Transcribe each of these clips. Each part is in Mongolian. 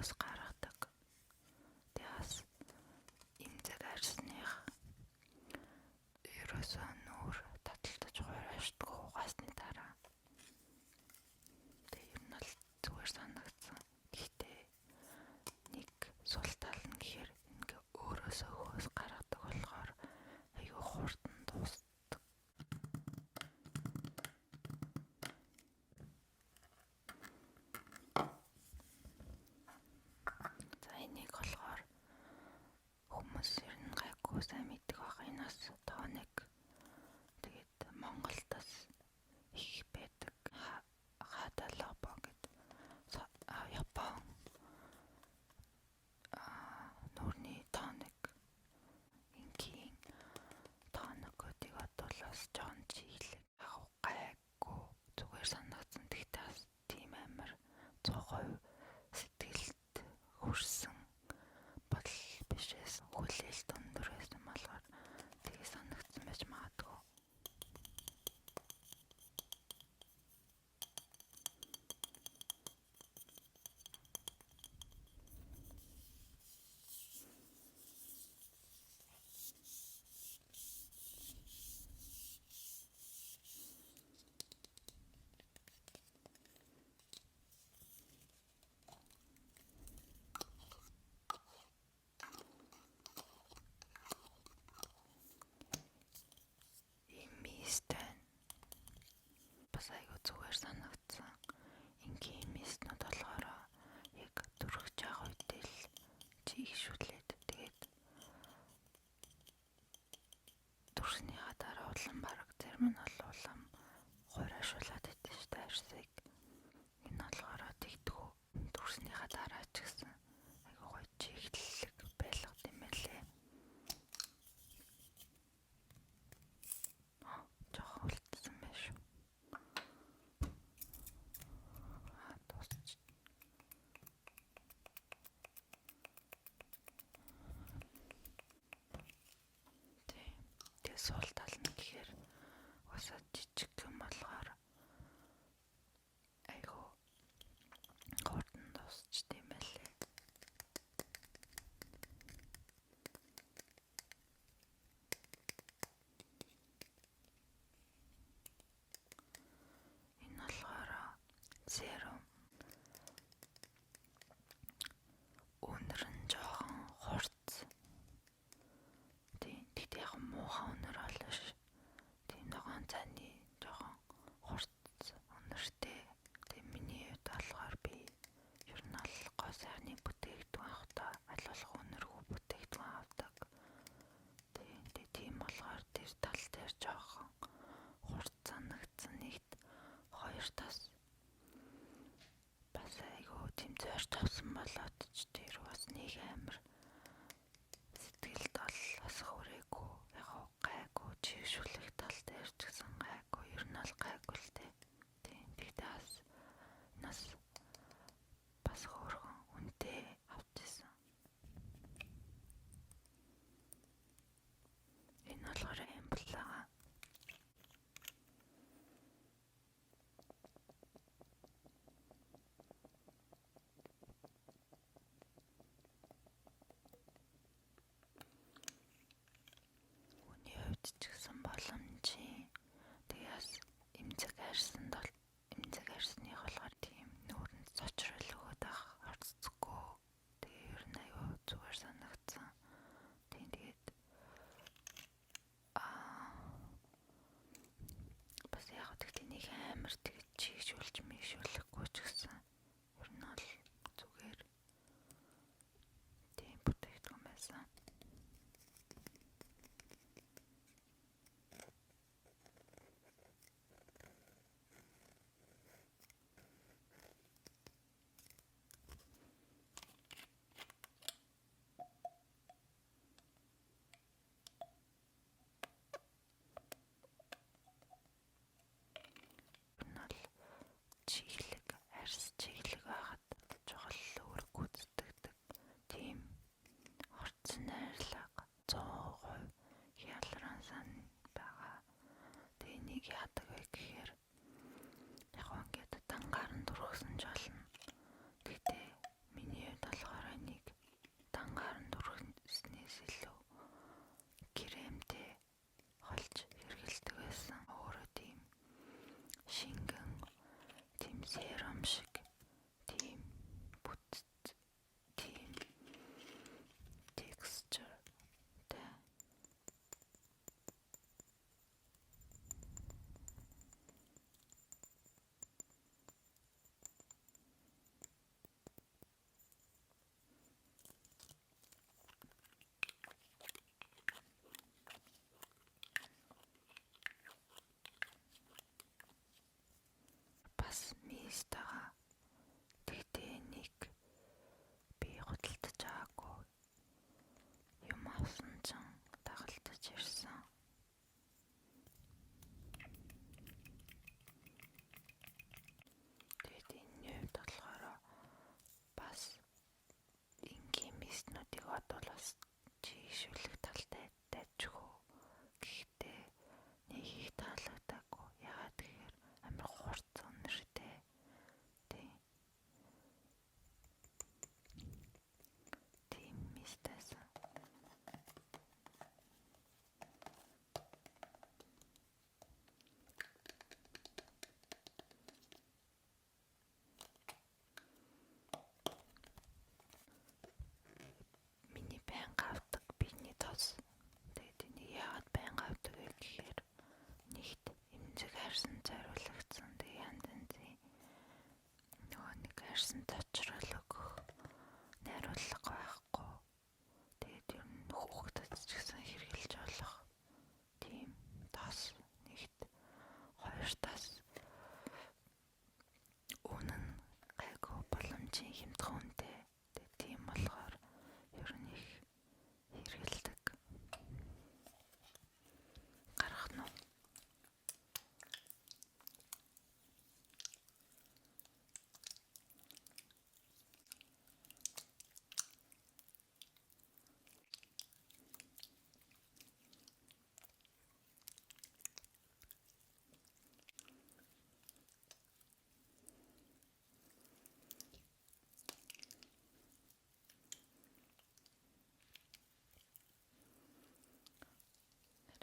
хөөс гаргадаг. Тэгээ бас эмзэг арьсных ерөөсөө нүүр таталтаж хуурайшдаггүй угаасны дараа. Тэгээ ер нь бол зүгээр санагдсан. Гэхдээ нэг сул тал нь гэхээр ингээ өөрөөсөө хөөс гаргадаг болохоор айгүй хурдан дуусдаг. За энийг болохоор хүмүүс ер нь гайгүй сайн мэддэг байх. Энэ бас тоник. Тэгээд Монголд бас их байдаг. Хадалобо гэдэг Япон нүүрний тоник энгийн тоникуудыг бодвол бас жоон чиглэг яг гайгүй зүгээр санагдсан. Тэгтээ бас тийм амар 100% сэтгэлд хүрсэн бодол биш байсан. Хүлээлт өндөр байсан болохоор тэгээ санагдсан байж магадгүй. Ийм мист байна. Бас айгүй зүгээр санагдсан. Энгийн мистнүүд болохоор яг зүрхэж байгаа үедээ л чийгшүүлээд тэгээд дүрснийхаа дараа улам бараг зарим нь бол улам хураашуулаад идэв шүү дээ арьсыг. Энэ болохоор тэгдэггүй. Дүрснийхаа дараа ч гэсэн айгүй гоё чиглэлэг байлгад юм байлээ. Жохон үлдсэн байх шүү. Аа дуусч. Тийм. Тэгээ суул тал нь гэхээр угаасаа жижиг юм болохоор айгүй хурдан дуусчихдээ юм байлээ. Энэ болохоор серум. Үнэр нь жоохон хурц. Тийм. Тэгтээ яг муухай үнэр бол биш. Тийм ногоон цайны жоохон хурц үнэртэй. Тийм миний хувьд болохоор би ер нь бол гоо сайхны бүтээгдэхүүн авахдаа аль болох үнэргүй бүтээгдэхүүн авдаг. Тийм тийм болохоор тэр тал дээр жоохон хурц санагдсан нэгт хоёр тас бас айгүй тийм зорж авсан болоод ч тэр бас нэг амар сэтгэлд бол бас хүрээгүй яг гайгүй чийгшүүлэх тал дээр ч гэсэн гайгүй ер нь бол гайгүй л дээ. Тийм тэгтээ бас нас бас хөөрхөн үнэтэй авч исэн. Энэ болохоор ампл байгаа. Хүний хувьд ч гэсэн боломжийн. Тэгээс эмзэг арьсанд бол эмзэг арьсных болохоор тийм нүүрэнд цочрол өгөөд ах орцохгүй. шишүүлэх талтай дайжгүй. Гэхдээ нэг их таалагдаагүй. Ягаад гэхээр амар хурц үнэртэй. Тийм. Тийм мистайсан. Миний байнга авдаг биений тос. Тэгээд энийг яагаад байнга авдаг вэ гэхээр нэгт эмзэг харсан зориулагдсан. Тэгээд янз янзын нөгөө нэг харсан цочрол өгөх найруулга байхгүй. Тэгээд ер нь хүүхдэд ч гэсэн хэрэглэж болох тийм тос нэгт хоёр тас үнэн гайгүй боломжийн хямдхан үнэтэй. Тэгээд тийм болохоор ер нь их хэрэгэлдэг. Гарах нь уу?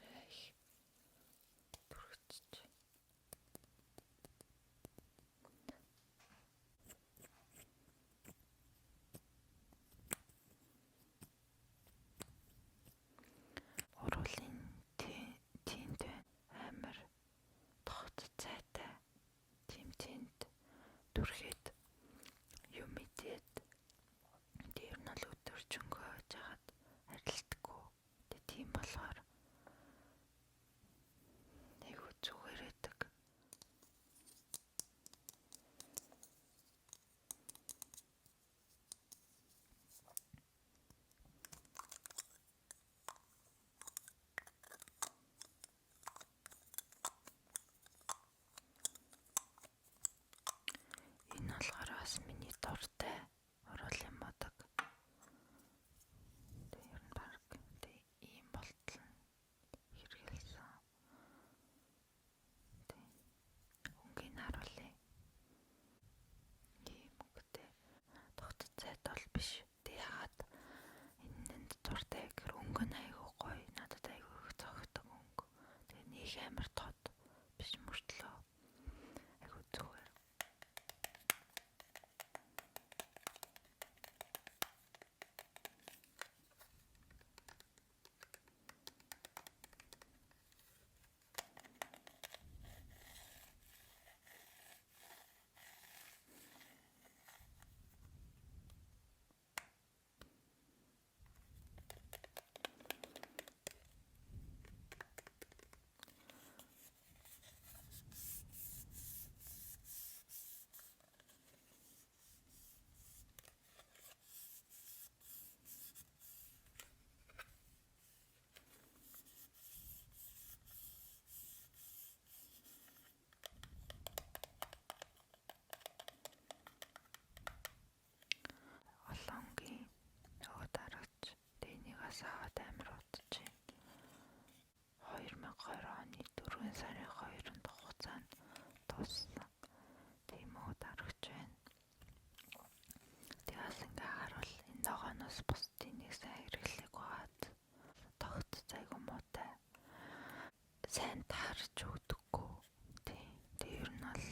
Арай их түргэцэж. Уруулын тент байна. Амар тогт цайтай. Тийм тент түрхэд юм идээд тэр нь бол өдөржингөө жахад арилдаггүй. Тэг тийм болохоор айгүй зүгээр байдаг. Энэ болохоор бас миний дуртай уруулын мудаг. Тэг ер нь баг тэг ийм болтол нь хэрэгэлсэн. Тэг өнгийг харуулъя. Ийм өнгөтэй. Тогтц зайд бол биш. Тэг яагаад энэнд дуртай гэхээр өнгө нь айгүй гоё. Надад айгүй их зохидог өнгө. Тэгээ нэг амар тод биш мөртлөө айгүй зүгээр. Олонгийн нөгөө дарагч тэнийг бас аваад амар удаж байна. 2020 оны 4 сарын 2-нд хугацаанд дууссан. Тийм үү дарагч байна. Тэгээс ингээ харуул энэ ногооноос бусдын нэг сайн хэрэглээг байгаад тогт зайгүй муутай. Сайн таарч өгдөггүй. Тийм. Тэг ер нь бол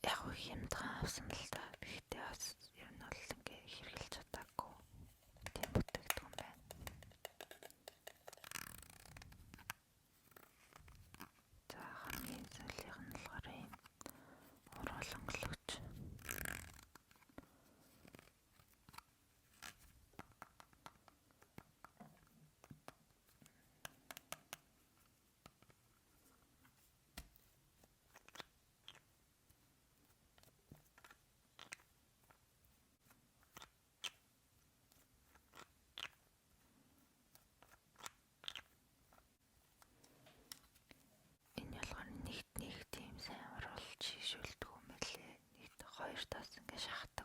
яг хямдхан авсан л та. Гэхдээ бас ер нь бол ингээ хэрэглэж чадаагүй. Тийм бүтээгдэхүүн байна. За хамгийн сүүлийнх нь болохоор ийм уруул өнгөлөгч. Энэ болохоор нэгт нэг тийм сайн уруулж шишүүлдэг юм байлээ. Нэгт хоёр тас ингээ шахдаг.